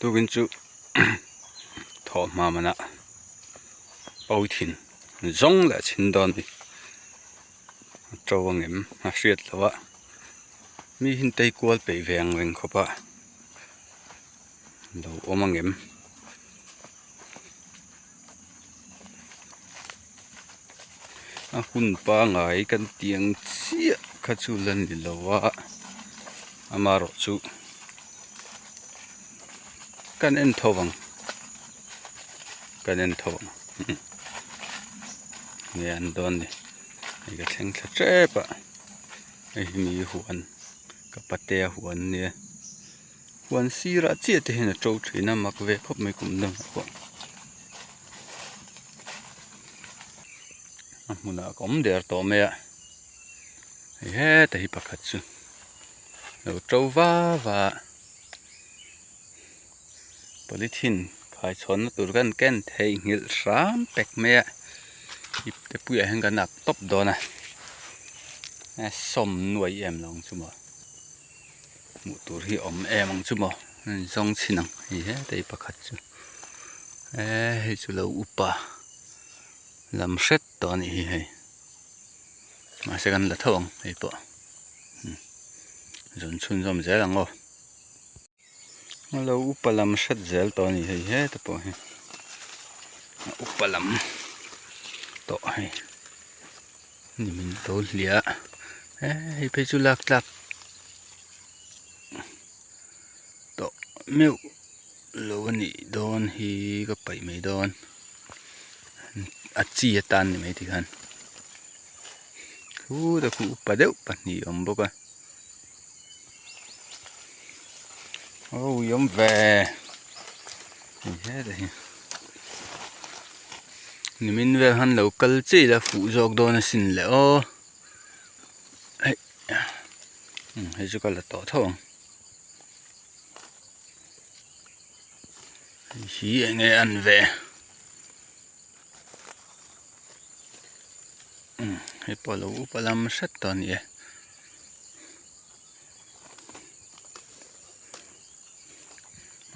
Tukin chu thawhhma manah pawithin zawng leh a chhin dawn a ni. A to ang em a hriat loh a mi hi an tei kual peih ve ang reng khawp a lo awm ang em. A hun pangai kan tih ang chiah kha chu la ni lo a amaherawh chu kan en tho ang kan en tho ang nge an dawn ni hei ka thleng thla tep a hei hi mi huan ka patea huan ania. Huan sirah chiah te hian a to thin a mak ve khawp mai kum dangah pawh a hmunah ka awm der tawh mai a hei heta hi pakhat chu lo to va va a polythene khai chhawnna tur kan ken theihnghilh hram pek mai a ipte puiah hian kan ak tawp dawn a sawm nuai em lo ang chu maw. Hmuh tur hi awm em ang chu maw an zawng chhin ang hei heta hi pakhat chu eee hei chu lo upa lam hret tawh a nih hi hei mahse kan la tho ang hei pawh zawn chhunzawm zel ang aw lo upa lam hret zel tawh a ni hei heta pawh hi a upa lam tawh hei ni min lo hliah a hei phei chu lak tlak tawh meuh lo a nih dawn hi ka paih mai dawn a chi atan ni mai tikhan khutah khu upa deuh pahnih a awm bawk a aw i awm ve hei hetah hian. Nimin vel khan lo kal chiah ila fuh zawk dawn asin le aw hei hei chu ka la tawh tho ang hei hi eng nge an ve hei pawh lo upa lam hret tawh a ni e.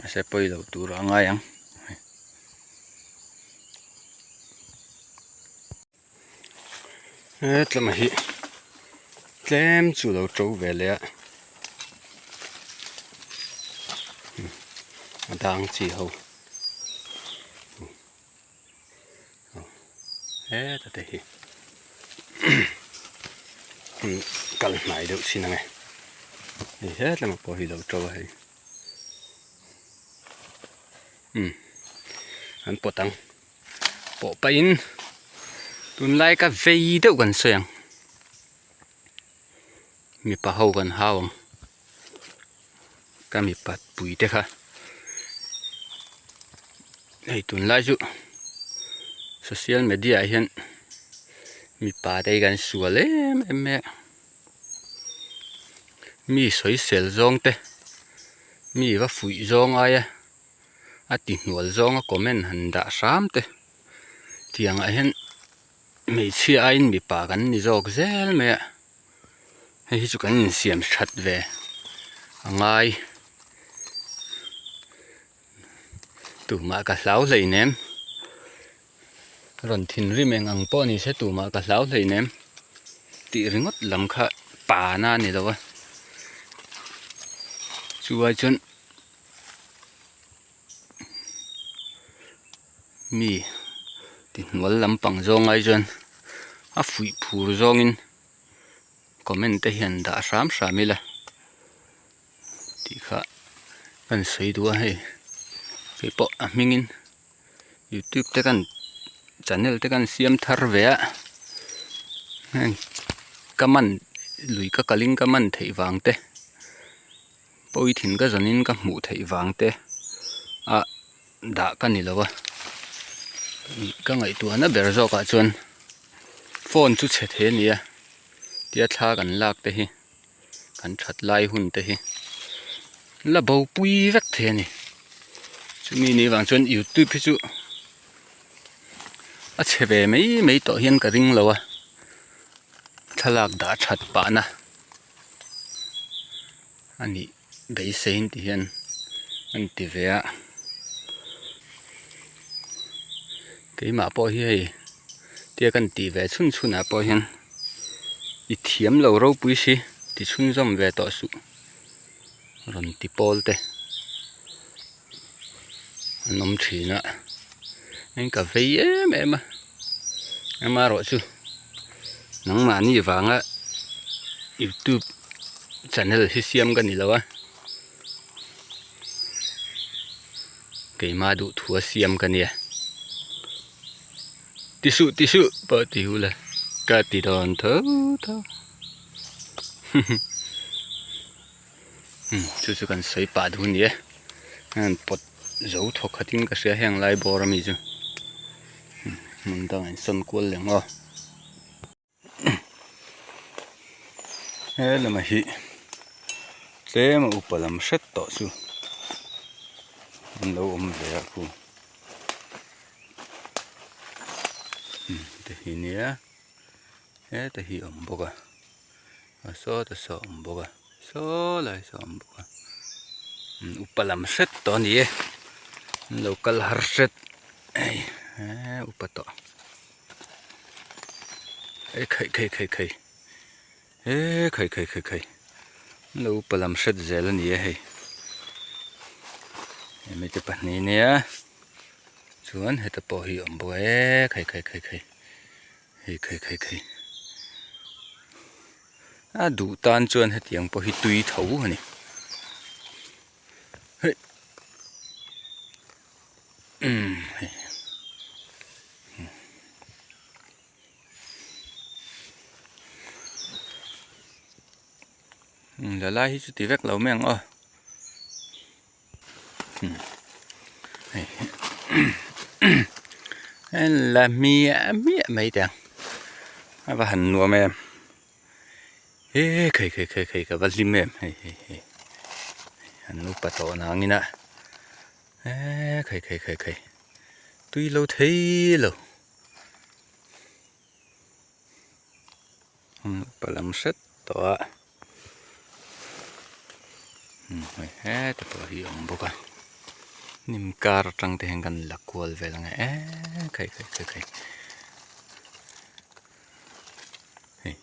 Mahse pawi lo tur a ngai ang. Hetlama hi tlem chu lo to ve leh a a dang chi ho heta te hi kal hnai deuh chin ang e hei hetlama pawh hi lo to a hei. Umm an pawt ang pawh pahin tunlai ka vei deuh kan sawi ang mipa ho kan hau ang ka mipa pui te kha hei tunlai chu social media ah hian mipa te hi kan sual em em mai a. Mi sawisel zawng te mi va fuih zawng aia a ti hnual zawnga comment han dah hram te tiang ah hian hmeichhia aiin mipa kan ni zawk zel mai a hei hi chu kan insiam that ve a ngai tumah ka hlau hleinem. Rawn thinrim eng ang pawh ni se tumah ka hlau hleinem tih ringawt lam kha pana a ni lo a chuai chuan mi ti hnual lampang zawng ai chuan a fuih phur zawngin comment te hian dah hram hram ila. Tih kha kan sawi duh a hei kei pawh a hmingin youtube te kan channel te kan siam thar ve a heng ka man lui ka kalin ka man theih vang te pawithin ka zanin ka hmuh theih vang te a dah ka ni lo a ka ngaihtuahna ber zawkah chuan phone chu chhe thei a ni a tia thla kan lak te hi. Kan that lai hun te hi la bo pui vek thei a ni chumi nih vang chuan youtube hi chu a chhe ve mai mai tawh hian ka ring lo a thlalak dah that pah na a nih beisei in ti hian. An ti ve a. Keimah pawh hi hei tia kan tih ve chhun chhun ah pawh hian i thiam lo ropui si ti chhunzawm ve tawh suh rawn ti pawl te an awm thin a eng ka vei em em a amaherawhchu nangmahni vanga youtube channel hi siam ka ni lo a. Keimah duh thu a siam ka nia. Ti suh ti suh pawh ti hu la ka ti dawn tho tho. Hmm chu chu kan sawi pah duh ni e. An pawt zo thawk khatin ka hria heng lai bawr ami chu. Hmun dangah in sawn kual leh ang aw. He lamah hi tlem a upa lam hret tawh chu an lo awm ve a khu te hi nia heta hi a awm bawk a a sawta saw a awm bawk a saw lai saw a awm bawk a upa lam hret tawh a ni e an lo kal har hret hei eee upa tawh. Ei khai khai khai khai e khai khai khai khai an lo upa lam hret zel a ni e hei hemi te pahnih nia chuan heta pawh hi a awm bawk e khai khai khai khai hei khai khai khai a duh tan chuan hetiang pawh hi tui tho a ni hei. La lai hi chu ti vek lo mai ang aw la hmiah hmiah mai teh ang a va han nuam em. He khai khai khai khai ka va hlim em hei hei hei an upa tawh nangin a he khai khai khai khai tui lo thei lo an upa lam hret tawh a hei heta pawh hi a awm bawk a hnim kar atang te hian kan la kual vel ang e khai khai khai khai. Hei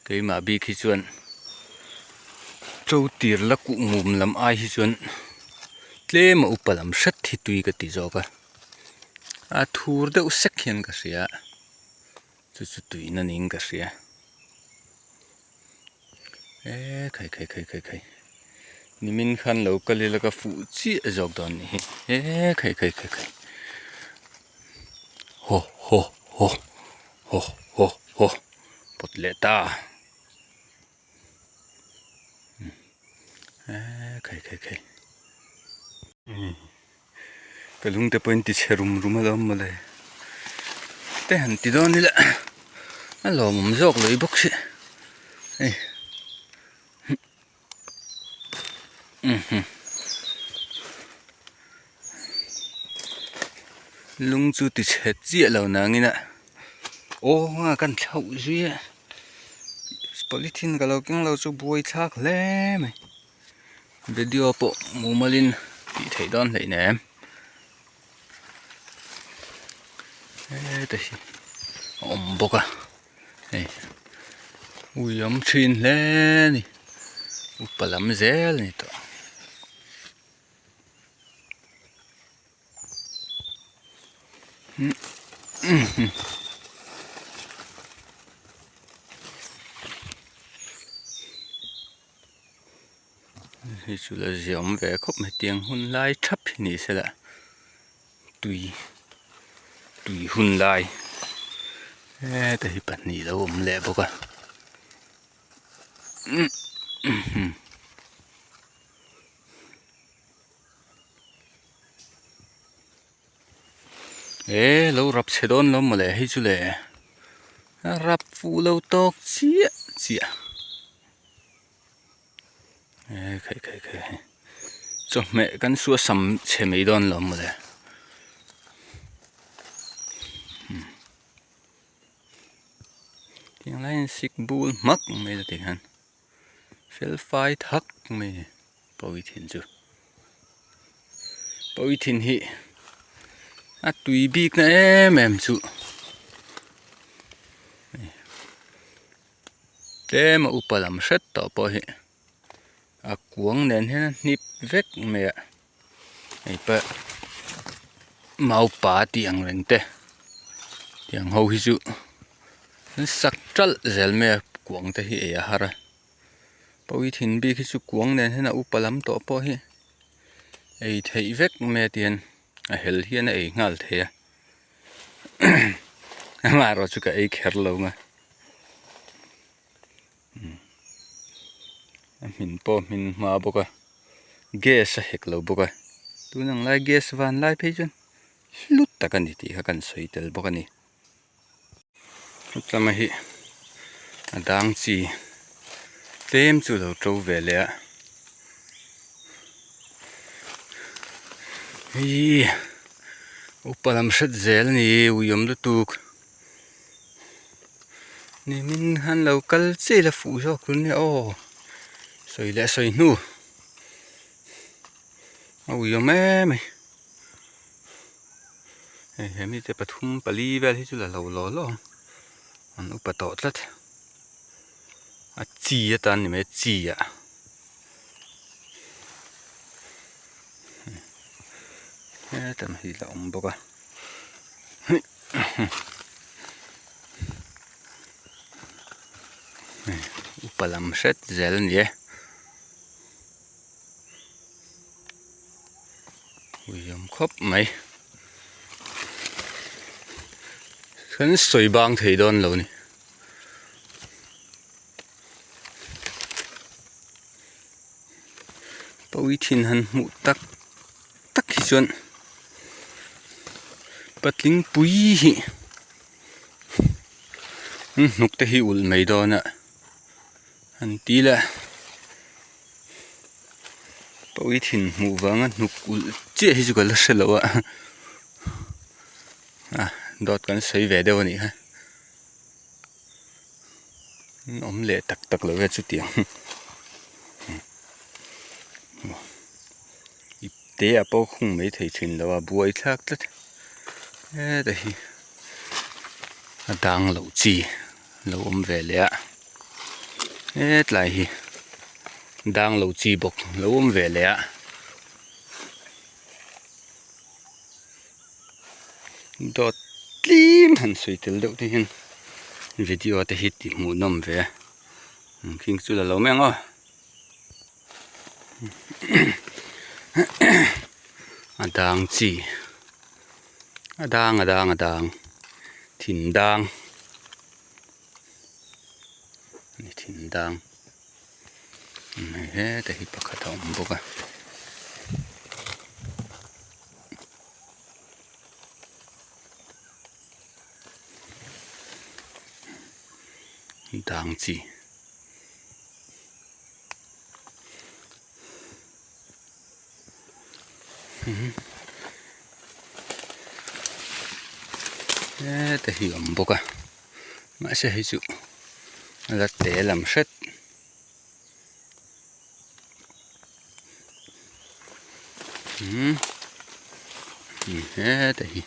keimah bik hi chuan to tir la kuh ngum lam ai hi chuan tlem a upa lam hret hi tui ka ti zawk a a thur deuh sek hian ka hria chu chu tuihna niin ka hria. E khai khai khai khai khai nimin khan lo kal ila ka fuh chiah zawk dawn nih hi e khai khai khai khai haw haw haw haw haw haw pawt leh ta e khai khai khai Ka lung te pawhin ti chhe rum rum alawm mawle te han ti dawn ila a lawmawm zawk lo i bawk si hei lung chu ti chhe chiah lo nangin a aw nga kan thlauh zui a polythene ka lo keng lo chu buai thlak hle mai. Video pawh mumalin tih theih dawn hleih nem heta hi a awm bawk a hei ui awm thin hle a ni upa lam zel a ni tawh. Hei chu la ziah awm ve khawp mai tiang hun lai thap hi ni sela tui tui hun lai heta hi pahnih lo awm leh bawk a e lo rap chhe dawn lo mawle hei chu le a rap fuh lo tawk chiah chiah. E khai khai khai hei chawhmeh kan suah sam chhe mai dawn lo mawle tiang laiin sik bul hmak mai la ti hian. Fel fai thak mai a ni pawithin chu. Pawithin hi a tui bik na em em chu tlem a upa lam hret tawh pawh hi a kuang nen hian a hnip vek mai a hei pawh maupa tih ang reng te tiang ho hi chu an sak ṭalh zel mai a kuang te hi ei a har a pawithin bik hi chu kuang nen hian a upa lam tawh pawh hi ei theih vek mai a tihian a hel hian a ei nghal thei a amaherawh chu ka ei kher lo ang a a hmin pawh a hmin hma bawk a gas a hek lo bawk a tun ang lai gas van lai phei chuan hlu tak a ni tih kha kan sawi tel bawk a ni hetlama hi a dang chi tlem chu a lo to ve leh a heiii upa lam hret zel a ni ui awm lutuk. Nimin han lo kal chiah ila fuh zawk tur nia aw sawi leh sawi hnu a ui awm em mai hei he mite pathum pali vel hi chu la lo law law ang an upa tawh tlat a chi atan ni mai a chi ah hetam hi la awm bawk a. Upa lam hret zel a ni e ui awm khawp mai kan sawi bang thei dawn lo a ni. Pawithin han hmuh tak tak hi chuan patling pui hi an hnuk te hi ulh mai dawn a an ti la pawithin hmuh vanga hnuk ulh chiah hi chu ka la hre lo a a dawt kan sawi ve deuh a nih kha. An awm leh tak tak lo e chutiang ipte ah pawh khung mai thei thin lo a buai thlak tlat heta hi a dang loh chi lo awm ve leh a hetlai hi dang lo chi bawk lo awm ve leh a. Dawt tlim han sawi tel deuh te hian video te hi ti hmuh nawm ve a khing chu la lo mai ang aw a dang chi a dang a dang a dang thin dang ani thin dang heta hi pakhat a awm bawk a. Dang chi heta hi a awm bawk a mahse hei chu a la te lam hret. Umm heta hi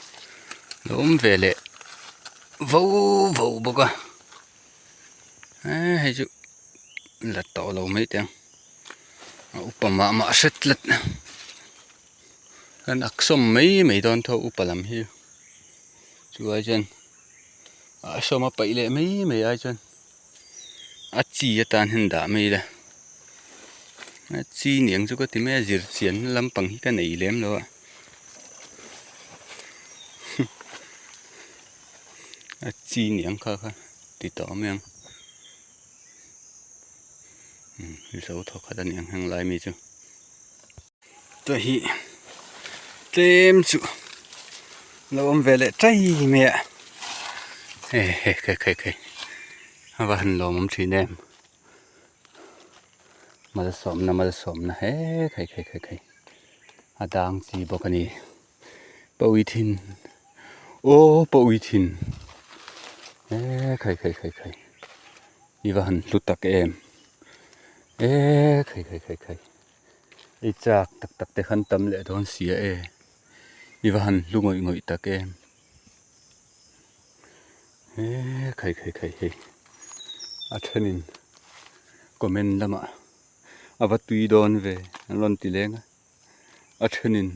lo awm ve leh vo vo bawk a hei chu la tawh lo mai teh ang a upa mah mah hret tlat kan ak sawm mai mai dawn tho upa lam hi chu ai chuan a sawm a paih leh mai mai ai chuan. A chi atan hian dah mai ila a chi niang chu ka ti mai a zir chian na lampang hi ka nei lem lo a a chi niang kha kha ti tawh mai ang zo thawkhat a ni ang heng lai mi chu. Te hi tlem chu lo awm ve leh tai mai a he he khai khai khai a va han lawm awm thin em malsawmna malsawmna he khai khai khai khai a dang chi bawk a ni pawithin aw pawithin he khai khai khai khai i va han hlu tak em. E khai khai khai khai ei chak tak tak te khan tam leh dawn sia e i va han hlu ngawih ngawih tak em e khai khai khai hei a thenin comment lamah a va tui dawn ve an rawn ti leng a a thenin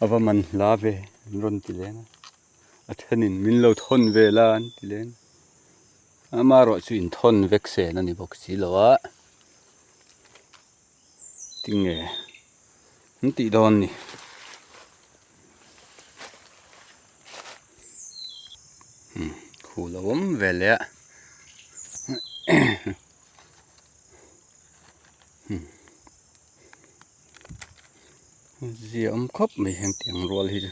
a va man hla ve an rawn ti leng a a thenin min lo thawn ve la an ti leng a. Amaherawh chu inthawn vek sen a ni bawk si lo a, tinge an tih dawn ni. Umm khu lo awm ve leh a umm zia awm khawp mai heng tiang rual hi chu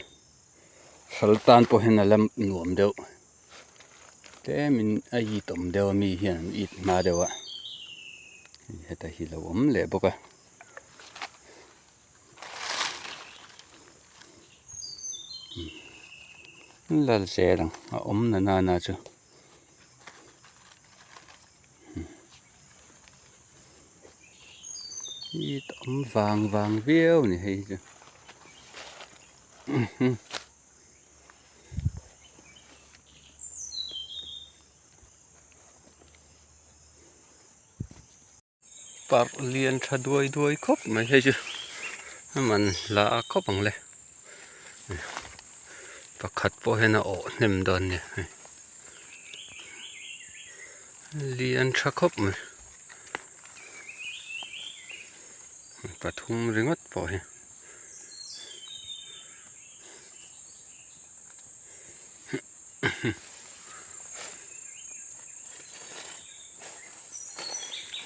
hral tan pawh hian a la nuam deuh. Tlemin a it awm deuh a mi hian an it hma deuh a heta hi lo awm leh bawk a. Lal zel ang a awm na nana chu it awm vang vang viau a ni hei hi chu. Parh lian tha duai duai khawp mai hei chu a man hla khawp ang le pakhat pawh hian a awh hnem dawn nia hei lian tha khawp mai pathum ringawt pawh hi.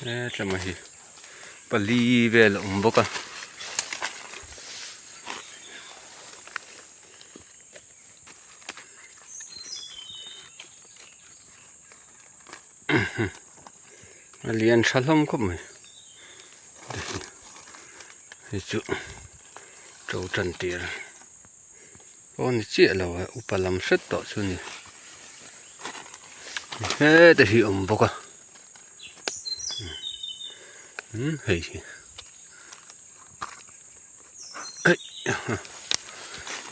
Hetlama hi pali vel a awm bawk a. A lian tha hlawm khawp mai hei chu to tan tir pawh a ni chiah lo a upa lam hret tawh chu a ni heta hi a awm bawk a umm hei hi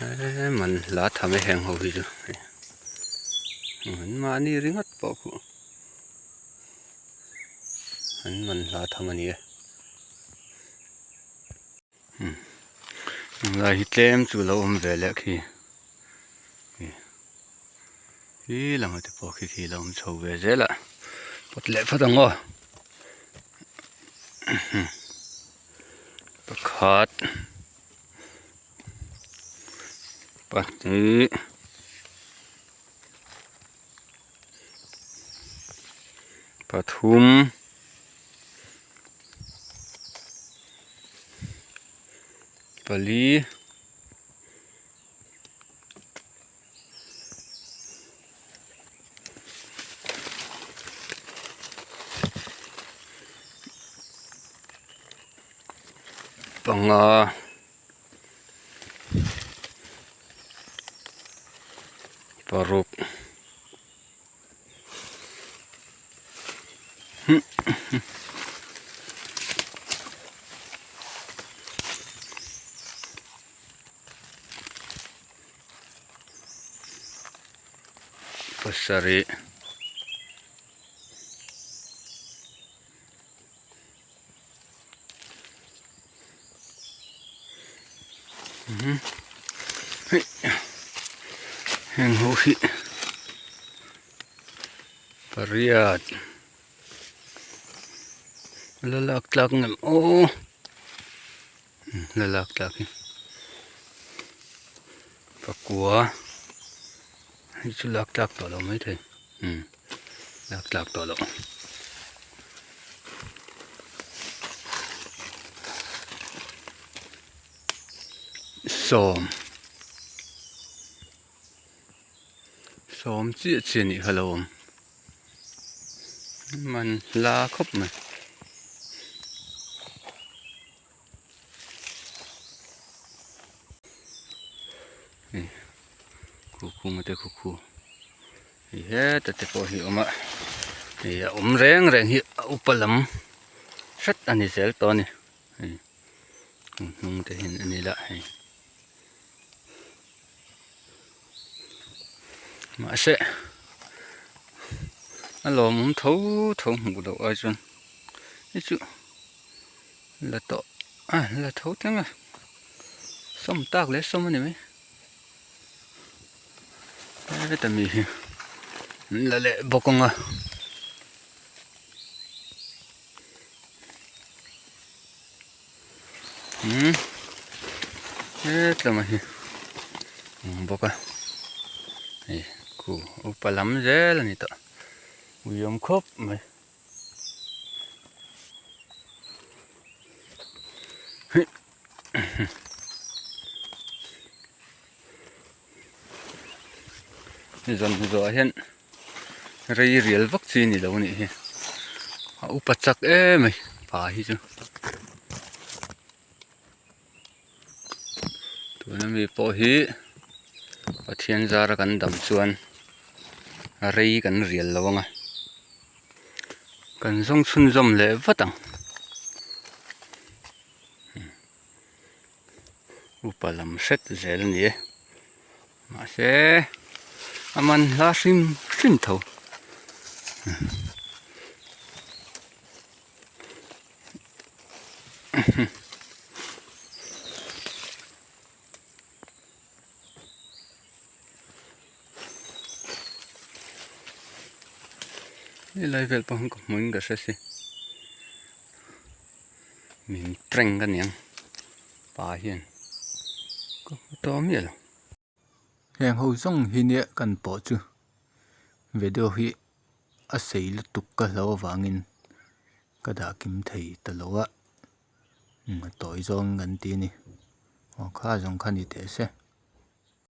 eih man hla tham e heng ho hi chu an mahni ringawt pawh khuh an man hla tham a ni e tunlai hi tlem chu lo awm ve leh khi khi lamah te pawh khi khi lo awm chho ve zel a pawt leh phawt ang aw. Pakhat pahnih pathum pali Panga paruk Pasarih. Heng ho hi pariat la lak tlak ngem aw la lak tlak hi pakua hei chu lak tlak tawh lo maithei umm lak tlak tawh loh. Sawm sawm chiah chiah nih kha lo awm man hla khawp mai. Hei khukhung te khukhu hei heta te pawh hi a awm a hei a awm reng reng hi a upa lam. hret a ni zel tawh a ni hei hnung te hian en ila hei mahse a lawmawm tho tho hmuh loh ai chuan hei chu la tawh a la tho teng a sawm tak leh sawm a ni mai heta mi hi an la leh bawk ang a. Umm hetlama hi awm bawk a hei khu upa lam zel a ni tawh ui awm khawp mai zawn zawh ah hian rei rial vak chi a ni lo a nih hi a upa chak em mai pa hi chu tuna mi pawh hi Pathian zara kan dam chuan rei kan rial lo ang a kan zawng chhunzawm leh vat ang upa lam hret zel a ni e. Mahse a man hla hrim hrim tho. Helai vel pawh hi ka hmuin ka hre si. Min prank a niang pa hian ka hmu tawh miah lo. Heng ho zawng hi nia kan pawh chu video hi a sei lutuk ka hlo avangin ka dah kim thei ta lo a a tawi zawng kan ti a ni aw kha zawng kha ni teh se.